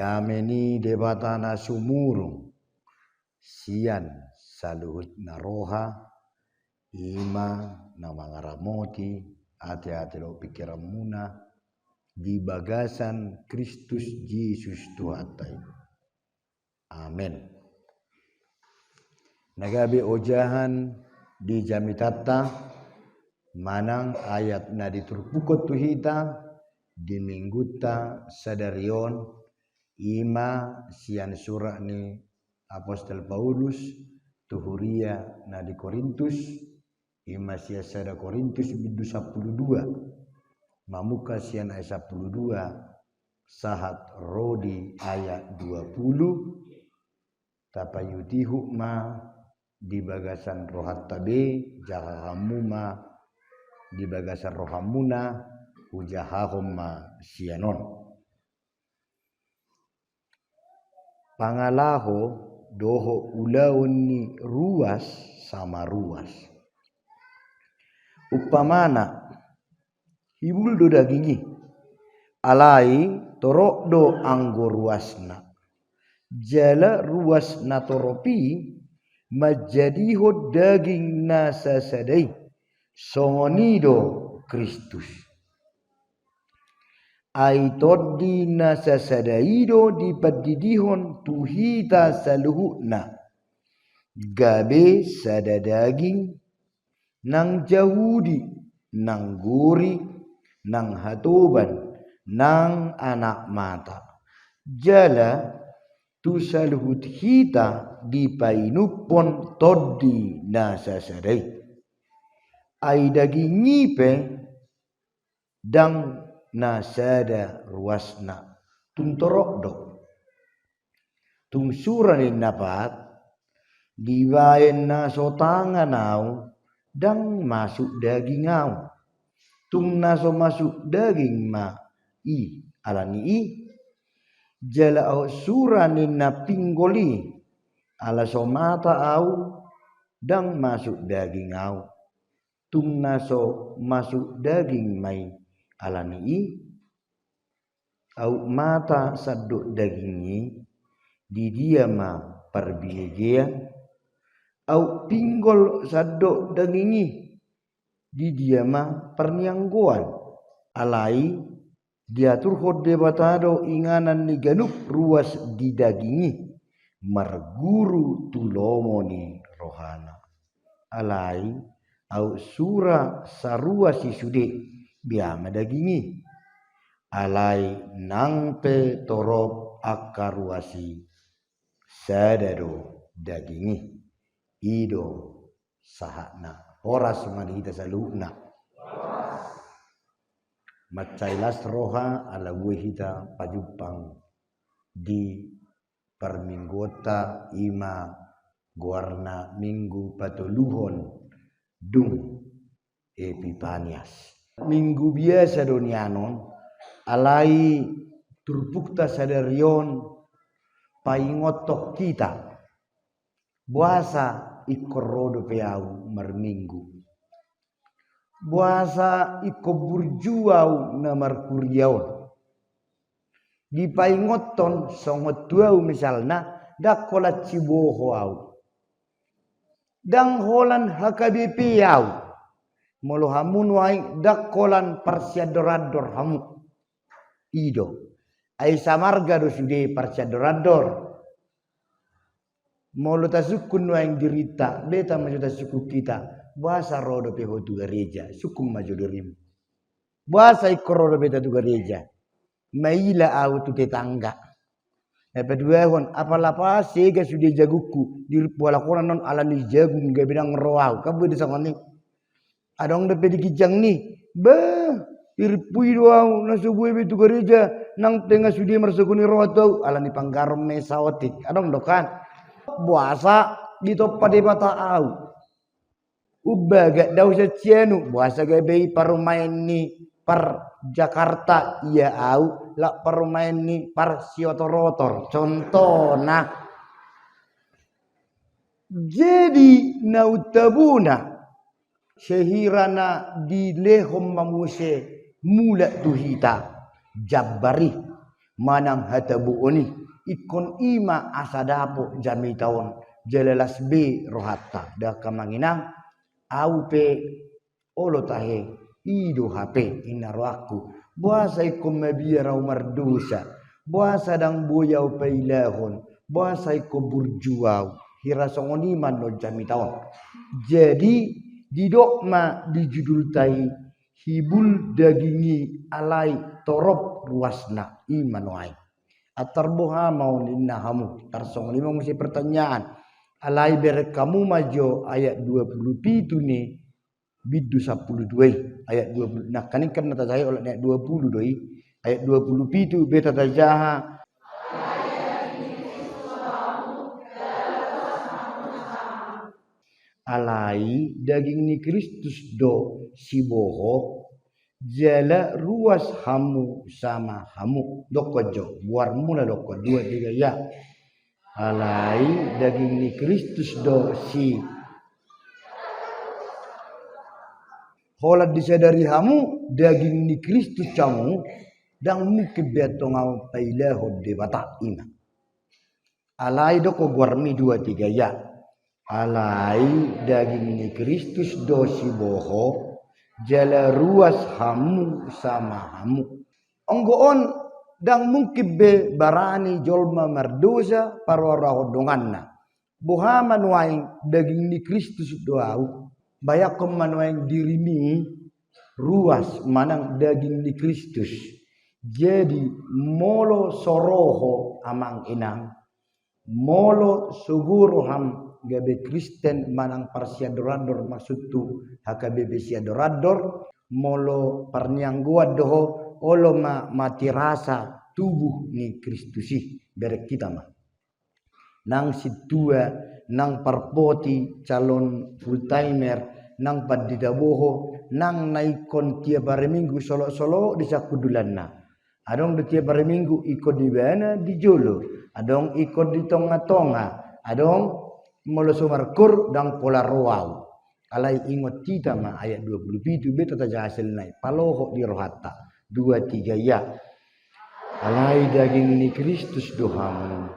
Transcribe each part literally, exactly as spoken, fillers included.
Dame ni Debata na sumurung sian saluhut na roha, i ma na mangaramoti ateate dohot pingkiranmuna di bagasan Kristus Jesus Tuhanta i. Amen. Na gabe ojahan di jamitanta manang ayat na diturpukhon tu hita di minggunta sadari on, i ma sian surat ni apostel Paulus tu huria na di Korintus, i ma sian sada Korintus bindu sampulu dua, mamungka sian ayat sampulu dua sahat ro di ayat dua pulu. Tapaihutihut ma di bagasan rohanta be, jaha hamu ma di bagasan rohamuna, hujahahon ma sian on. Pangalaho dohot ulaon ni ruas sama ruas. Umpamana, hibul do daging i, alai torop do anggo ruasna. Jala ruas na torop i manjadihon daging na sasada i, songon i do Kristus. Ai Tondi na sasada i do dipandidihon tu hita saluhutna, gabe sada daging, nang Jahudi, nang Gorik, nang hatoban, nang anak mata. Jala tu saluhut hita dipainumhon Tondi na sasada i. Ai daging i pe ndang na sada ruasna, tung torop do. Tung sura ninna pat, dibaen na so tangan au, ndang masuk daging au. Tung na so masuk daging ma i, alani i. Jala aut sura ninna pinggol i, ala so mata au, ndang masuk daging au. Tung na so masuk daging ma i, alani i. Aut mata sandok daging i, di dia ma parbiegean? Aut pinggol sandok daging i, di dia ma parnianggoan? Alai diaturhon Debata do inganan ni ganup ruas di daging i, marguru tu lomo ni rohana. Alai aut sura saruas i sude, bea ma daging i. Alai nang pe torop angka ruas i, sada do daging i. I do sahatna. Horas ma di hita saluhutna. Mansai las roha ala boi hita pajumpang di parmingguonta, i ma goarna minggu patoluhon dung Epipanias. Minggu biasa do nian on, alai turpukta sadari on paingothon hita. Boasa ingkon ro dope au marminggu? Boasa ingkon burju au na markuria on? Dipaingothon songon tu au misalna, ndang holan siboho au. Ndang holan H K B P au. Molo hamu nuaeng ndang holan parsiandorandor hamu. I do. Ai samarga do sude parsiandorandor. Molo tasungkun nuaeng dirinta, beta ma jo tasungkun hita. Boasa ro dope ho tu gareja, sungkun ma jo dirimu. Boasa ingkon ro dope hita tu gareja? Maila au tu tetangga. Na paduahon, apala pas sega sude jagungku, dirimpu halak on annon alani jagung gabe ndang ro au. Kan boi do songon i. Adong dope di ginjang ni, bah, dirimpui do au, na so boi be tu gareja, nang pe nga sude marsogo ni roha tu au, alani panggaron ma i saotik. Adong do kan? Boasa ditompa Debata au? Umbahen do au sian sianu, boasa gabe i parumaen ni par Jakarta, ia au lak parumaen ni par Siotorotor. Contohna. Jadi na untabona, sehira na dilehon ma muse mulak tu hita jambar i. manang hataboon i. Ingkon i ma asa dapot jamita on, jala las be rohanta. Dang hamu amang inang, au pe olo tahe, i do hape inna rohangku. Boasa ingkon mabiar au mardosa? Boasa dang boi au pailahon? Boasa ingkon burju au? Hira songon i ma annon jamita on. Jadi didok ma di judulta i, hibul daging i alai torop ruasna, i ma nuaeng. Antar boha ma on inna hamu, tarsongon i ma muse pertanyaan. Alai bereng hamu ma jo ayat dua pulu pitu ni bindu sampulu dua i, ayat dua pulu. Nangkaning kan na tajaha i olat ni ayat dua pulu do i, ayat dua pulu pitu beta tajaha. Alai daging ni Kristus do siboho, jala ruas hamu sama hamu. Dokkon jo, boarmuna dokkon, dua tiga ya. Alai daging ni Kristus do si. Holan disadari hamu, daging ni Kristus hamu, dang mungkin be antong au pailahon Debata, i ma. Alai dokkon goarmi, dua tiga ya. Alai daging ni Kristus do siboho, jala ruas hamu sama hamu. Anggo on, dang mungkin be barani jolma mardosa, parrohahon donganna. Boha ma nuaeng, daging ni Kristus do au. Bayangkon ma nuaeng dirimi, ruas manang daging ni Kristus. Jadi molo so ro ho amang inang, molo so ro ham gabe Kristen manang parsiandor-andor, maksudhu H K B P siandor-andor, molo parnianggoan do ho, olo ma mati rasa tubuh ni Kristus i, bereng hita ma. Nang sintua, nang parpoti, calon full timer, nang pandita boho, nang na ingkon tiap ari Minggu solot-solot di sahundulanna. Adong do tiap ari Minggu ingkon di bana di jolo, adong ingkon di tonga-tonga, adong molo so markoor dang pola ro au. Alai ingot hita ma ayat dua pulu pitu, beta tajaha hasilna i, palohot di rohanta, dua tiga ya. Alai daging ni Kristus do hamu,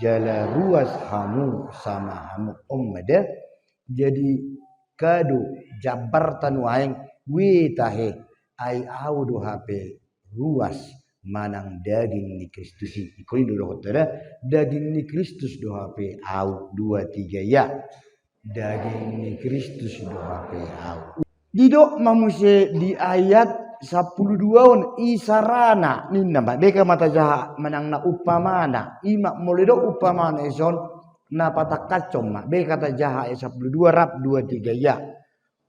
jala ruas hamu sama hamu. On ma da. Jadi kado jambarta nuaeng, ue tahe, ai au do hape ruas manang daging ni Kristus i. Ingkon i do dohononta da, daging ni Kristus do hape au, dua tiga ya. Daging ni Kristus do hape au. Didok ma muse di ayat sampulu dua on, isarana ninna ma, beta ma tajaha manang na umpamana, i ma molo didok umpamana dison, na patangkashon ma, beta tajaha ayat sampulu dua rap, dua tiga ya.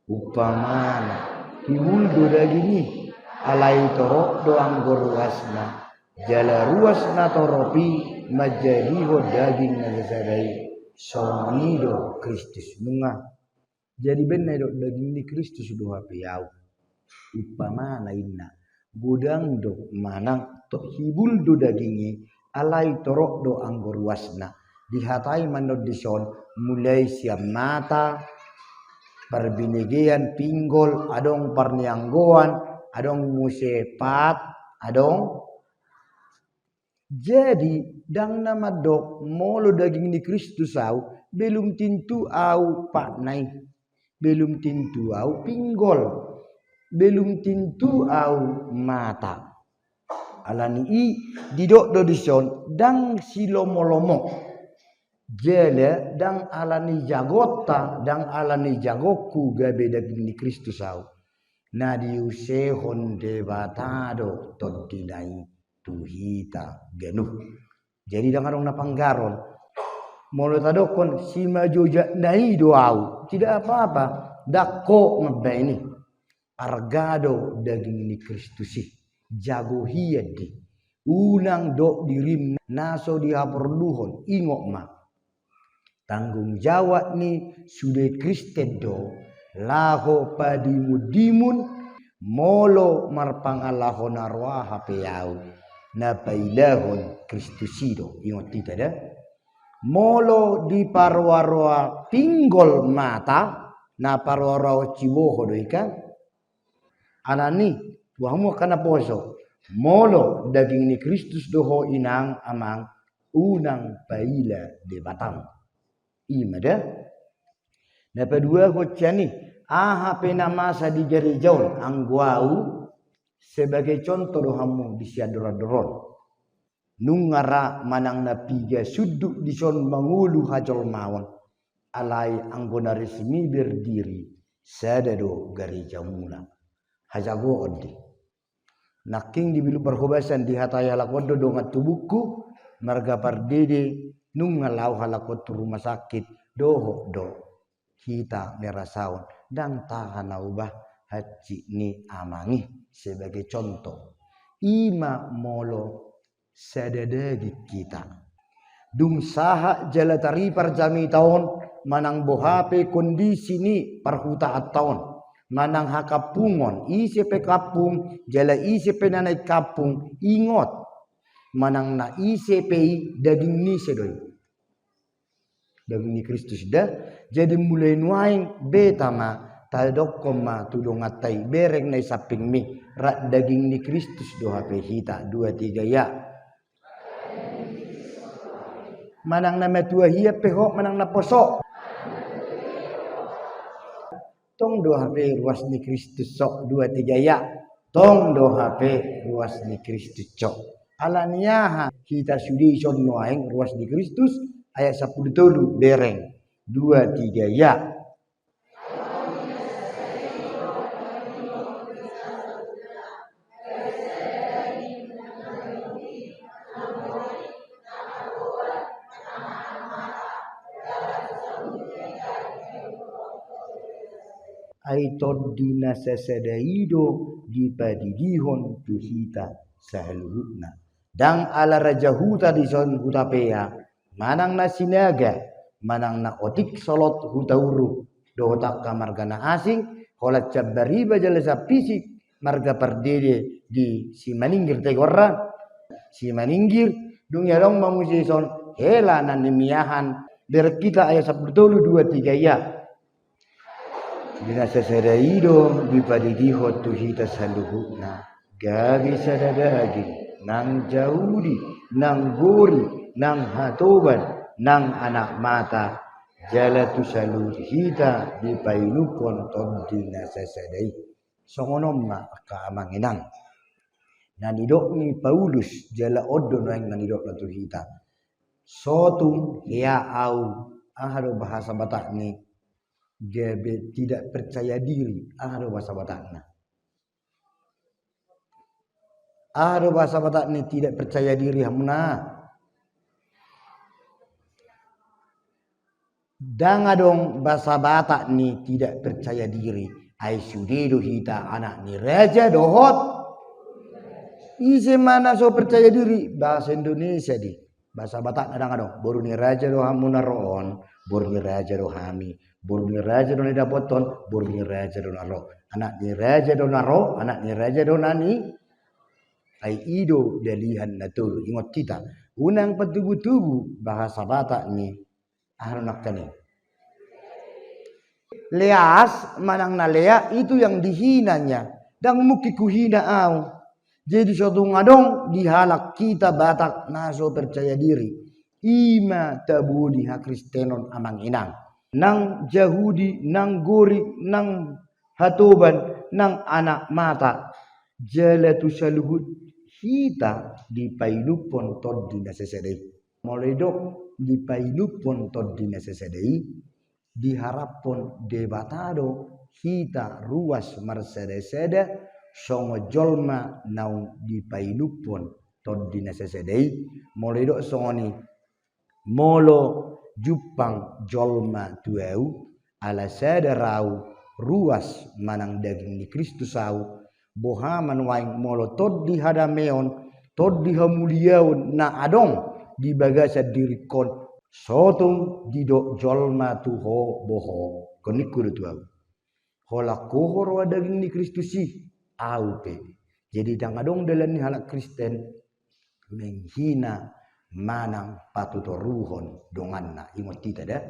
Umpamana, hibul do daging i, alai torop do anggo ruasna, jala ruas na torop i manjadihon daging na sasada i, songon i do Kristus. Nunga. Jadi baen na didok daging ni Kristus do hape au. Umpamana inna, godang do manang tok hibul do daging i, alai torop do anggo ruasna. Dihatai ma annon dison, mulai sian mata, parbinegean, pinggol, adong parnianggoan, adong muse pat, adong. Jadi dang na mandok molo daging ni Kristus au, belum tentu au patna i, belum tentu au pinggol, belum tentu au mata. Alani i didok do dison, dang silomolomo. Jala dang alani jagonta, dang alani jagonku gabe daging ni Kristus au. Na diusehon Debata do tondina i tu hita ganup. Jadi dang adong na panggaron. Molo tadokkon simajojak na i do au, tidak apa-apa. Dang ho mambaen i. Arga do daging ni Kristus i, jago hian do i. Unang dok dirim na so dihaporluhon, ingot ma. Tanggung jawab ni sude Kristen do laho padimun-dimun, molo marpangalaho na roa hape au, na pailahon Kristus i do, ingot hita da. Molo diparoa-roa pinggol mata, na paroa-roa on siboho do i kan. Alani, boha hamu angka na poso, Molo daging ni Kristus do ho inang amang, unang paila Debatam. I ma da. Na paduahon sian i, aha pe na masa di gareja on, anggo ahu sebagai contoh do hamu di sian andor-andor on. Nunga ra manang na piga sundut dison mangolu hajolmaon, alai anggo na resmi berdiri, sada do garejamuna. Hajagoon di. Nangkin di Bilu Parhobasan dihatai halak on do dongan tubungku, marga Pardede, nunga laho halak on tu rumah sakit, dohot do hita merasaon, ndang tahan ahu bah hansit ni amang i sebagai contoh. I ma molo sada daging hita. Dung sahat jala taripar jamita on, manang boha pe kondisi ni parhutaanta on, manang hakampungon, ise pe kampung, jala ise pe na naeng kampung, ingot, manang na ise pe i daging ni ise do i. Daging ni Kristus da. Jadi mulai nuaeng beta ma, tadokkon ma tu donganta i, bereng na i sampingmi, rap daging ni Kristus do hape hita, dua tiga ya. Manang na matua hian pe ho, manang na poso. Tong do hape ruas ni Kristus ho, dua tiga ya. Tong do hape ruas ni Kristus ho. Ala ni aha hita sude dison nuaeng ruas ni Kristus, ayat sampulu tolu bereng. Dua tiga ya. Ai Tondi na sasada i do dipadidihon tu hita saluhutna. Ndang ala raja huta dison Hutapea, manang na Sinaga, manang na otik solot Hutauruk, dohot angka marga na asing, holan sian Bariba jala sian Pisik, marga Pardede di Simaninggir, tega ra Simaninggir, dung i adong ma muse dison hela na nimiahan, bereng hita ayat sampulu tolu, dua tiga ya. Di na sasada i do dipadidihon tu hita saluhutna, gabe sada daging, nang Jahudi, nang Gorik, nang hatoban, nang anak mata, jala tu saluhut hita dipainumhon Tondi na sasada i. Songon on ma angka amang inang na nidok ni Paulus, jala on do nuaeng na nidokna tu hita. Sotung hea ahu, aha do bahasa Batakna i, gabe tidak percaya diri, aha do bahasa Batakna? Aha do bahasa Batakna i tidak percaya diri, hamuna? Ndang adong bahasa Batak ni tidak percaya diri. Ai sude do hita anak ni raja dohot. Ise ma na so percaya diri? Bahasa Indonesia di. Bahasa Batakna ndang adong. Boru ni raja do hamu na ro on, boru ni raja do hami. Boru ni raja do na nidapothon, boru ni raja do na ro. Anak ni raja do na ro, anak ni raja do na ni. Ai i do dalihan na tolu, ingot hita. Unang patubu-tubu bahasa Batak ni. Aha do nangkin i? Leas manang na lea itu yang dihinanya. Ndang mungkin huhina ahu. Jadi sotung adong di halak hita Batak na so percaya diri. I ma tabo ni hakristenon amang inang. Nang Jahudi, nang Gorik, nang hatoban, nang anak mata. Jala tu saluhut hita dipainumhon Tondi na sasada i. Molo didok dipainumhon Tondi na sasada i, diharaphon Debata do hita ruas marsada-sada songon jolma naung dipainumhon Tondi na sasada i. Molo didok songon i, molo jumpang jolma tu ahu, ala sada ra ahu, ruas manang daging ni Kristus ahu, boha ma nuaeng molo Tondi hadameon, Tondi hamuliaon na adong di bagasan diringkon, sotung didok jolma tu ho boha, ingkon ningku do tu ahu. Holan ho roha daging ni Kristus i, ahu pe. Jadi ndang adong dalan ni halak Kristen menghina manang patutoruhon donganna. Ingot hita da.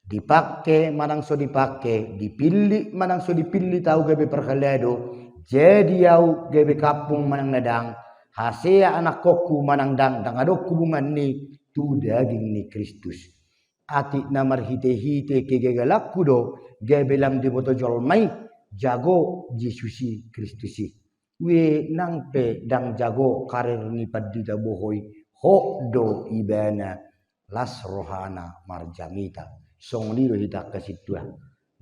Dipangke manang so dipangke, dipillit manang so dipillit ahu gabe parhalado, jadi ahu gabe kampung manang na ndang, hasea anakkonku manang ndang, ndang adong hubunganni tu daging ni Kristus. Atik na marhitehite kegagalanku do gabe lam diboto jolma i jago Jesus i Kristus i. Ue nang pe ndang jago karir ni pandita bohoi, hot do ibana, las rohana marjamita. Songon i do hita angka sintua.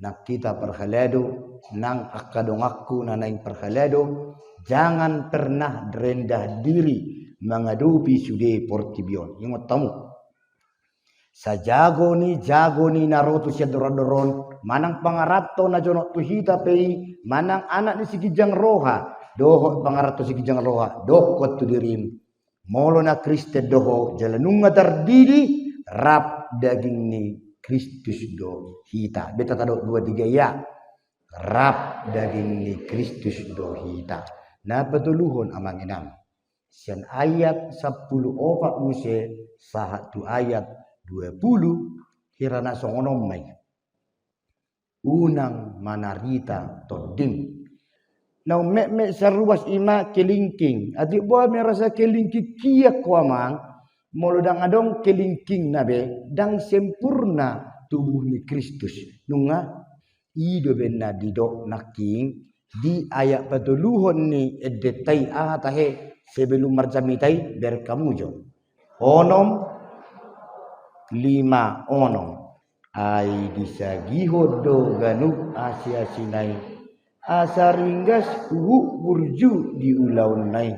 Nang hita parhalado, nang angka donganku na naeng parhalado, jangan pernah rendah diri mangadopi sude portibi on. Ingot hamu. Sajago ni jago ni na ro tu sian dorandor on, manang pangaranto na jonok tu hita pe i, manang anak ni siginjang roha dohot pangaranto siginjang roha, dokkon tu dirim. Molo na Kristen do ho jala nunga tardidi, rap daging ni Kristus do hita. Beta tadok dua tiga ya. Rap daging ni Kristus do hita. Na patoluhon, amang inang, sian ayat sampulu opat muse sahat tu ayat dua pulu, hira na songon on ma i. Unang manarita tondim. Na ummetmet sian ruas i ma kelingking. Atik boha merasa kelingking hian ho, amang? Molo ndang adong kelingkingna be, ndang sempurna tubuh ni Kristus. Nunga? I do umbahen na didok nangkin di ayat patoluhon ni endenta i, aha tahe sebelum marjamita i, bereng hamu jo. Onom, lima, onom. Ai disagihon do ganup asiasina i, asa ringgas huhut burju di ulaonna i.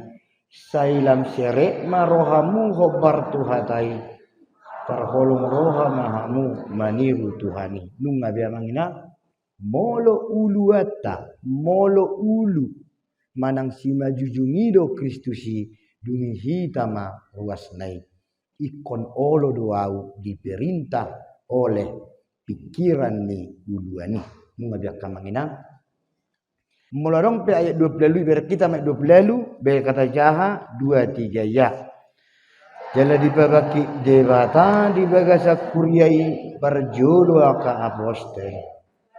Sai lam serep ma rohamu hombar tu hata i, parholong roha ma hamu maniru Tuhan i. Nunga be, amang inang? Molo uluanta, molo ulu manang simanjujung i do Kristus i, dung i hita ma ruasna i. Ingkon olo do au diperintah oleh pikiran ni uluan i. Nunga be, amang inang? Molo adong pe ayat dua pulu ualu, ibereng hita ma ayat dua pulu ualu, baen hata jaha, dua tiga ya. Jala dipabangkit Debata di bagasan huria i parjolo angka apostel,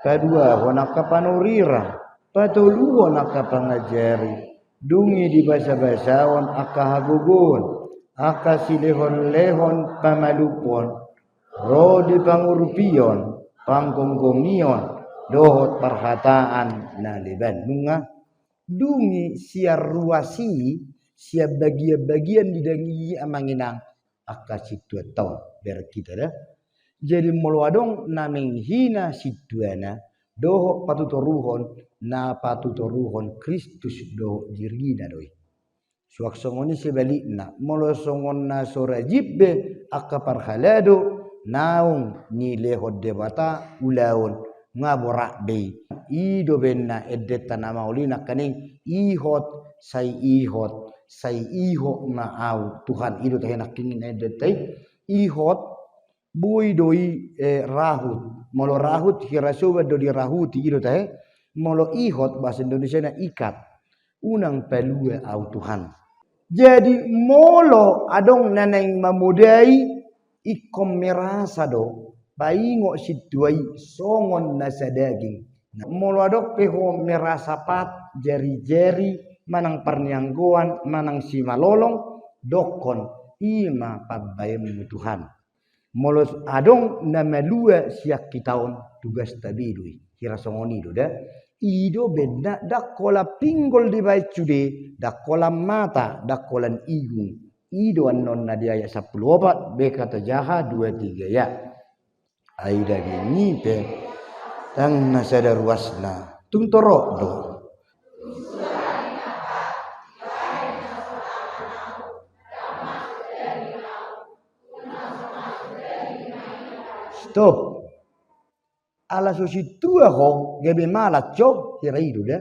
paduahon angka panurirang, patoluhon angka pangajari, dung i dibasabasahon angka hagogoon, angka silehonlehon pamalumhon, ro di pangurupion, panggomgomion, dohot parhataan na leban. Nunga? Dung i sian ruas i, sian bagian-bagian di daging i, amang inang, angka sintuanta on, bereng hita da. Jadi molo adong na menghina sintuana dohot patutoruhon, na patutoruhon Kristus dohot dirina do i. Suang songon i sebalikna, molo songon na so rajin be angka parhalado naung nilehon Debata ulaon, nga borat be i. I do umbahen na endenta na maol i nangkaning, ihot, sai ihot, sai ihot ma au Tuhan. I do tahe nangkin na endenta i, ihot, boi do i, eh, rahut. Molo rahut, hira soban do dirahuti, i do tahe. Molo ihot, bahasa Indonesiana ikat. Unang palua au Tuhan. Jadi molo adong na naeng mamodai, ingkon merasa do paingot sintua i songon na sadaging. Nah, molo adong pe ho merasa pat jarijari, manang parnianggoan, manang simalolong, dokkon, i ma pambaenmu Tuhan. Molo adong na malua sian hita on, tugasta be do i. Hira songon i do da. I do umbahen na ndang holan pinggol dibaen sude, ndang holan mata, ndang holan igung. I do annon na di ayat sampulu opat, baen hata jaha, dua tiga ya. Ai daging i pe ndang na sada ruasna, tung torop do. Stop. Ala so sintua ho gabe malas ho, hira i do da.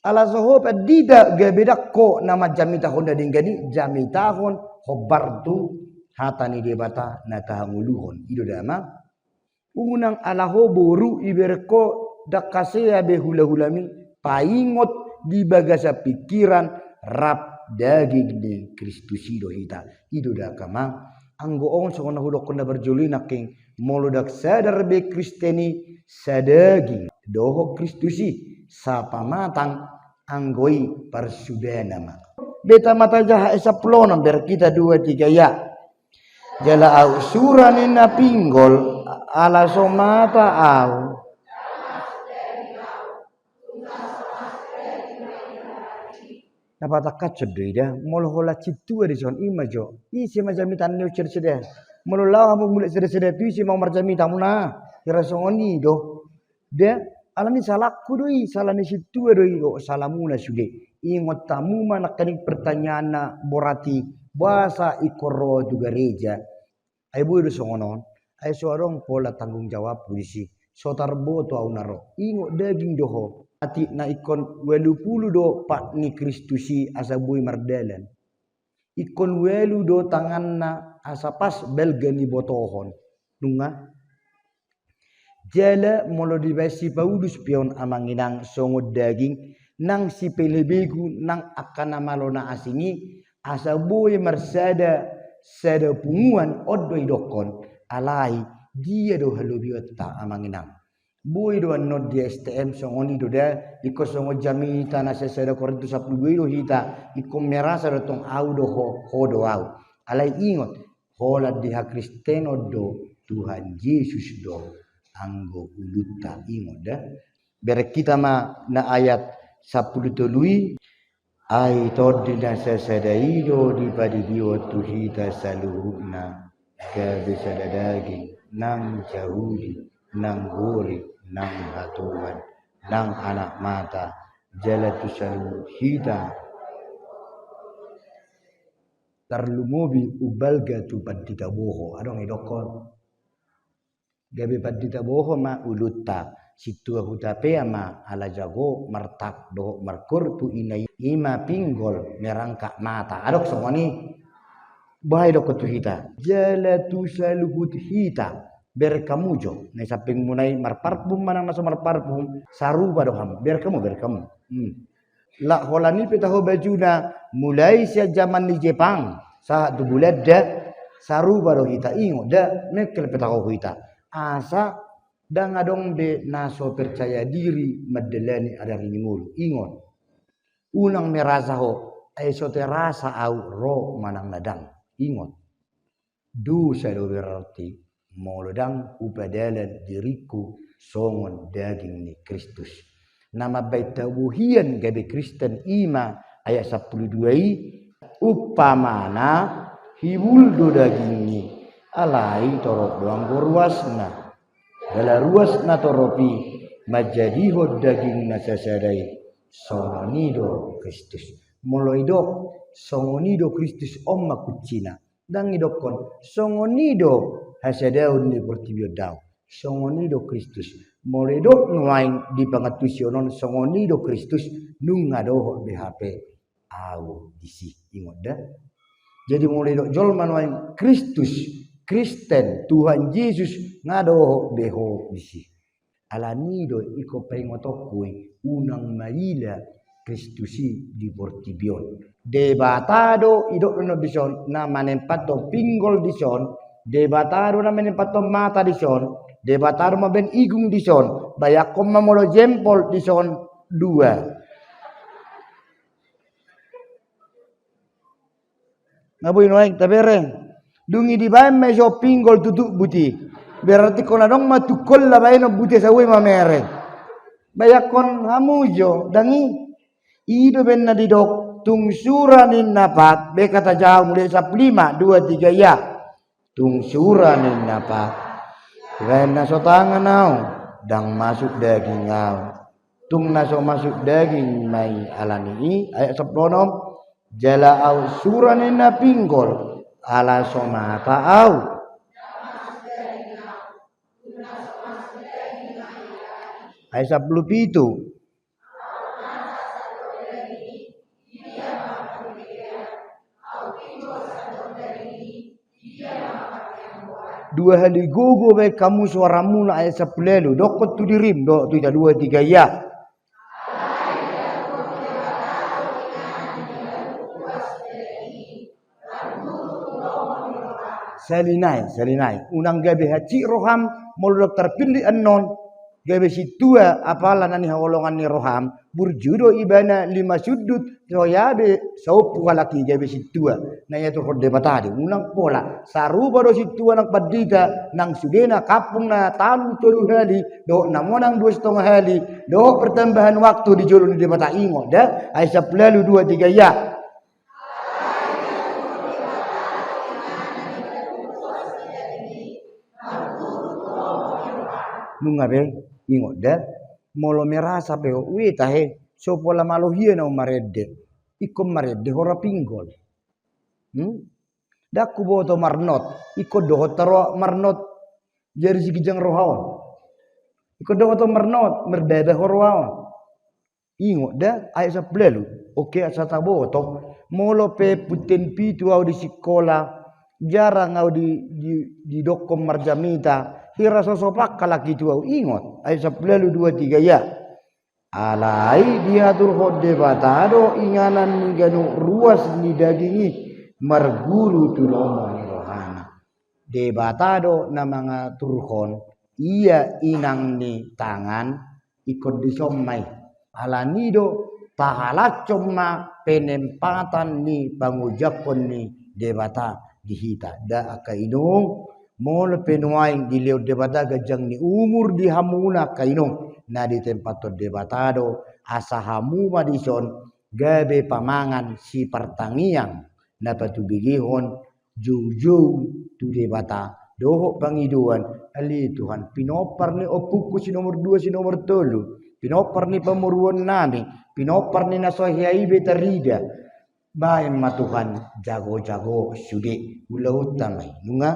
Ala so ho pandita gabe ndang ho na manjamitahon na denggan i, jamitahon hombar tu hata ni Debata na tahangoluhon. I do da, amang? Unang ala ho boru ibereng ho ndang hasea be hulahulam i, paingot di bagasan pikiran rap daging ni Kristus i do hita. I do da, amang? Anggo on songon na hudokkon na parjolo i nangkin, molo ndang sadar be Kristen i sadaging dohot Kristus i, sapamatang, anggo i parsudana ma. Beta ma tajaha ayat sampulu onom, bereng hita dua tiga ya. Jala ahu sura ninna pinggol, ala so mata ahu. Na patangkashon do i da, molo holan sintua dison, i ma jo. Ise ma jamita ni on sada-sada. Molo laho hamu mulak sada-sada tu ise ma marjamita muna. Hira songon i do. Da, alani salangku do i, sala ni sintua do i, o salamuna sude. Ingot hamu ma nangkaning pertanyaanna borat i, boasa ingkon ro tu gareja. Ai boi do songon on, ai so adong pola tanggung jawabku disi, so tarboto ahu na ro. Ingot daging do ho, atik na ingkon ualu pulu do pat ni Kristus i asa boi mardalan. Ingkon ualu do tanganna asa pas balga ni botohon. Nunga. Jala molo dibaen si Paulus pe on amang inang songon daging, nang sipelebegu nang angka na malo na asing i, asa boi marsada sada punguan on do idokkon, alai dia do halobionta amang inang. Boi do annon di S T M songon i do da, ingkon songon jamita na sada-sada Korintus sampulu dua i do hita, ingkon merasa do tong ahu do ho, ho do ahu. Alai ingot, holan di hakristenon do Tuhan Jesus do anggo ulunta, ingot da. Bereng hita ma na ayat sampulu tolu i, ai tondi na sasada i do dipadidihon tu hita saluhutna, gabe sada daging, nang Jahudi, nang Gorik, nang hatoban, nang anak mata, jala tu saluhut hita. Tarlumobi umbalga tu pandita boho, adong idokkon. Gabe pandita boho ma ulunta, sintua huta pe ma ala jago martak dohot markorpu ina i, i ma pinggol merangkak mata. Adong songon i. Boha idokkon tu hita? Jala tu saluhut hita. Bereng hamu jo, na i sampingmuna i marparfum manang na so marparfum, sarupa do hamu. Bereng hamu, bereng hamu. Hmm. Lak holan i pe taho bajuna, mulai sian jaman ni Jepang sahat tu Bulanda, sarupa do hita, ingot da, mengkel pe taho hita. Asa ndang adong be na so percaya diri mandalani adari ni ngolu, ingot. Unang merasa ho, ai so terasa ahu ro manang na ndang, ingot. Dosa do berarti molo ndang hupadalan diringku songon daging ni Kristus. Na mambaen tabohian gabe Kristen i ma ayat sampulu dua i, umpamana hibul do daging i, alai torop do anggo ruasna. Jala ruas na torop i manjadihon daging na sasada i, songon i do Kristus. Molo idok, songon i do Kristus, on ma kuncina. Ndang idokkon, songon i do hasadaon ni portibi on, daong. Songon i do Kristus. Molo idok nuaeng di pangantusion on, songon i do Kristus, nunga dohot be hape ahu disi. Ingot da. Jadi molo idok jolma nuaeng Kristus, Kristen, Tuhan Jesus, nga dohot be ho disi. Alani do ingkon paingotonku i, unang maila Kristus i di portibi on. Debata do, idok do na dison, na manempathon pinggol dison, Debata do na manempathon mata dison, Debata do mambaen igung dison, bayangkon ma molo jempol dison dua. Nga boi nuaeng tabereng. Dung i dibaen ma i so pinggol tu tubut i. Berarti ingkon adong ma tungkolna baenon, bute asa boi mamere. Bayangkon hamu jo, ndang i. I do umbahen na didok, tung sura ninna pat, be hata jaha mulai sampulu lima, dua tiga ya. Tung sura ninna pat. Dibaen na so tangan ahu, ndang masuk daging ahu. Tung na so masuk daging ma i alani i, ayat sampulu onom, jala ahu sura ninna pinggol, ala so mata ahu. Ayat sampulu pitu. Dua hali gogo baen hamu soaramuna, ayat sampulu ualu, dokkon tu dirim, dohot tu hita, dua tiga ya. Sali nai, sali nai. Unang gabe hansit roham, molo ndang tarpillit annon. gabe sintua apala na nihaholongan ni roham, burju do ibana lima sundut, so ia be saompu halak i gabe sintua na iaturhon Debata do i. Unang pola, sarupa do sintua nang pandita, nang sudena kampung na talu tolu hali, dohot na monang dua setengah hali, dohot pertambahan waktu di jolo ni Debata, ingot da, ayat sampulu dua tiga ia. Nunga be, ingot da, molo merasa pe ho, ue tahe, so pola malo hia na marende, ingkon marende ho ra pinggol. Hmm? Ndang huboto marnot, ingkon dohot ta ro marnot, jadi si ginjang roha on. Ingkon dohot ho marnot, marbaba ho roha on. Ingot da, ayat sampulu ualu. Oke, asa taboto. Molo pe punten pitu au di sikola, jarang au di, di, didokkon marjamita, hira so sopak halak i tu au. Ingot, ayat sampulu ualu dua tiga ia. Alai diaturhon Debata do inganan ni ganup ruas ni daging i, marguru tu lomo ni rohana. Debata do na mangaturhon, ia inang ni tangan, ingkon dison ma i. Alani do, tahalashon ma penempatan ni pangojamhon ni Debata di hita. Da angka inong, molo pe nuaeng dilehon Debata ganjang ni umur di hamuna angka inong, na ditempathon Debata do, asa hamu ma dison gabe pamangan sipartangiang, na patubegehon joujou tu Debata, dohot pangidoan, ale Tuhan, pinompar ni ompungku si nomor dua, si nomor tolu, pinompar ni pamoruon nami, pinompar ni na so hea i be tarida, baen ma Tuhan jago-jago sude, ulaonta ma i, nunga.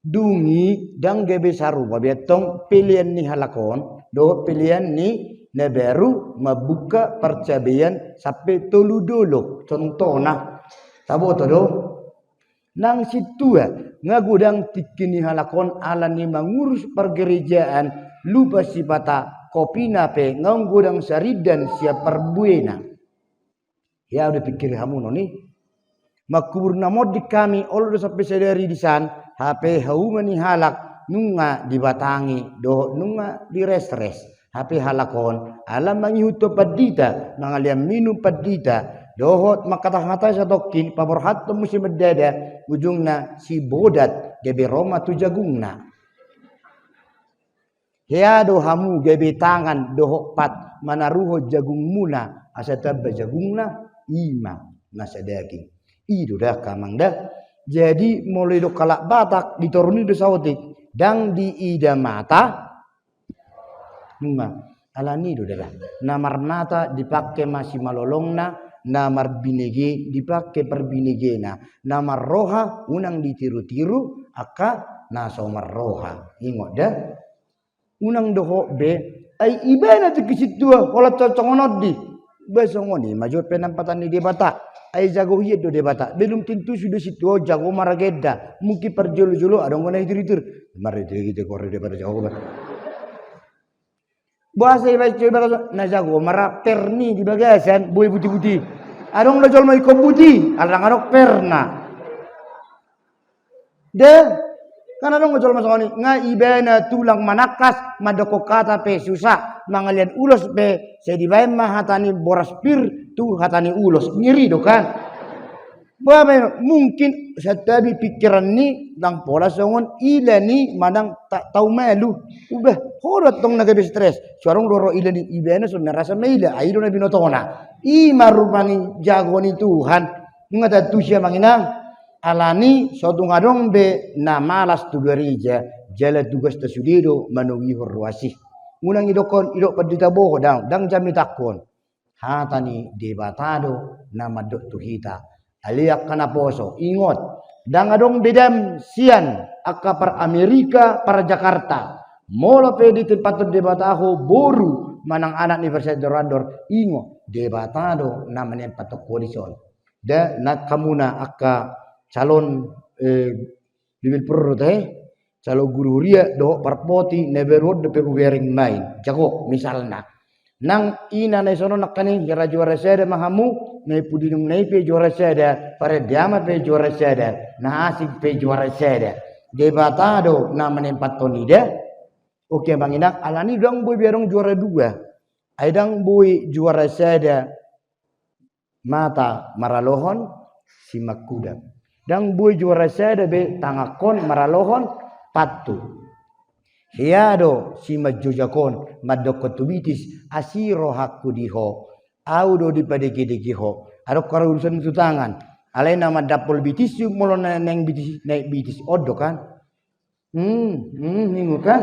Dung i ndang gabe sarupa be antong pelean ni halak on, dohot pelean ni na baru mambuka parcabean sampe tolu dolok, contohna. Taboto do? Nang sintua, nga godang tingki ni halak on ala ni mangurus pargerejaan, lupa sipata kopina pe, nga godang sarindan sian parbuena. Ia do pingkiri hamu non i. Mangkubur na monding hami, olo do sampe sadari disan, hape hauma ni halak nunga dibatangi, dohot nunga diresres. Hape halak on, ala mangihuthon pandita, mangalean minum pandita, dohot mangkatahata satongkin, paborhathon muse mandada, ujungna sibodat, gabe ro ma tu jagungna. Hea do hamu gabe tangan dohot pat manaruhon jagungmuna, asa tamba jagungna, i ma na sadaging. I do da, amang da. Jadi molo didok halak Batak, di toru ni do saotik, ndang diida mata, nunga. Alani do da, na marmata dipangke ma simalolongna, na marbinege dipangke parbinegena, na marroha unang ditiru-tiru angka na so marroha. Ingot da. Unang dohot be, ai ibana tingki sintua, holan songon on do i. Ba songon i ma jo penampatan ni Debata. Ai jago hian do Debata. Belum tentu sude sintua on jago maragenda. Mungkin parjolo-jolo adong do na itir-itir. Maragenda, jago Debata, jago Debata. Boasa ibaen Debata na jago mara perni di bagasan, boi buti-buti. Adong do jolma ingkon buti, ala ndang adong perna. De, kan adong do jolma songon i, nga ibana tulang manangkas, mandokkon hata pe susah, mangalean ulos pe, sai dibaen ma hata ni boras pir tu hata ni ulos, ngeri do kan? Boha ma i, mungkin santabi pingkiran ni ndang pola songon ila ni manang ta-, tau malu. Uba, holan tong na gabe stres. So adong do ro ila ni ibana, so merasa ma ila, ai do na binotona. I ma rupani jago ni Tuhan. Nunga tantu sia manginang. Alani so tung adong be na malas tu gareja, jala tugasta sude do manogihon ruas i. Unang idokkon, idok pandita boho, ndang, ndang jamitangkon. Hata ni Debata do na mandok tu hita. Ale angka naposo, ingot, ndang adong bedam sian angka par Amerika, par Jakarta. Molo pe ditempathon Debata ho boru manang anak ni parsadai andor-andor, ingot, Debata do na manempathon ho dison. Da, nang hamuna angka calon, eh, bibelvrouw do tahe, calon guru huria dohot parpoti, na baru on dope hubereng ma i. Jago, misalna. Nang ina na i sonon nangkaning, hira juara sada ma hamu, na i pudi inum na i pe juara sada, parende ama pe juara sada, na asing pe juara sada. Debata do na manempathon i da. Oke, Amang Inang, alani ndang boi be adong juara dua. Ai ndang boi juara sada mata maralohon simangkuda. Ndang boi juara sada be tanganhon maralohon pantu. Hea do simanjojakhon mandokkon tu bitis, asi rohangku di ho. Au do dipadegedege ho. Adong harurusan tu tangan. Alai na mandampol bitis, molo na-, naeng bitis, naeng bitis on do kan. Hmm, hmm, ninna kan.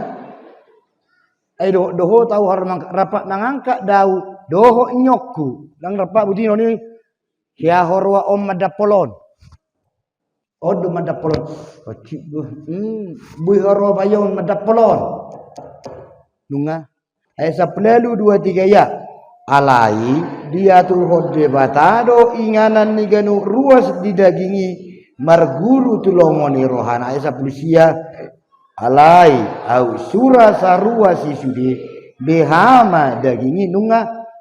Ai dohot, dohot au haru mang-, rap mangangkat do au, dohot nyokku. Ndang rap buti noni. Hea ho roha on mandampol on. On do mandampol on. Pacik do. Hmm, boi ho roha bayo on mandampol on. Nunga. Ayat sampulu ualu, dua tiga ya. Alai diaturhon Debata do inganan ni ganup ruas di daging i marguru tu lomo ni rohana. Ayat sampulu sia. Alai au sura sarua si sude, beha ma daging i. Nunga.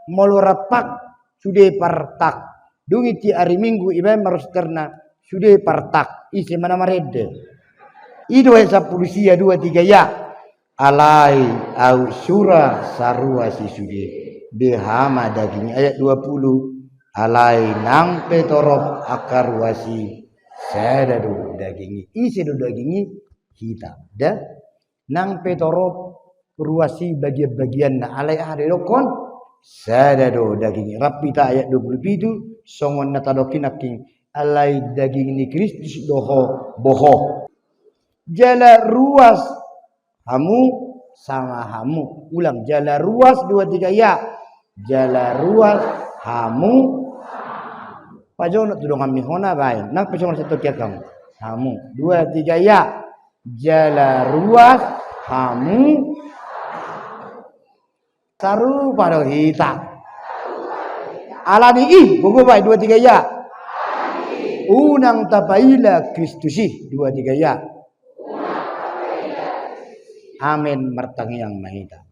Molo rap sude partak. Dung i tiap ari Minggu ibaen ma rosterna, sude partak. Ise ma na marende. I do ayat sampulu sia, dua tiga ya. Alai au sura sarua si sude, beha ma daging i. Ayat dua pulu. Alai nang pe torop angka ruas i, sada do daging i. Ise do daging i? Hita. Da? Nang pe torop ruas i bagian-bagianna, alai aha do didokkon? Sada do daging i. Rap hita ayat dua pulu pitu, songon na tadok i nangkin, alai daging ni Kristus do ho boho. Jala ruas hamu sama hamu. Ulang, jala ruas, dua tiga ya. Jala ruas hamu. Pajonok tu dongan ni hona baen. Nang pe songon satu kiat kamu. Hamu. Dua tiga ya. Jala ruas hamu. Sarupa do hita. Alani i, gogo baen, dua tiga ya. Unang tapaila Kristus i, dua tiga ya. Amen, martangiang ma hita.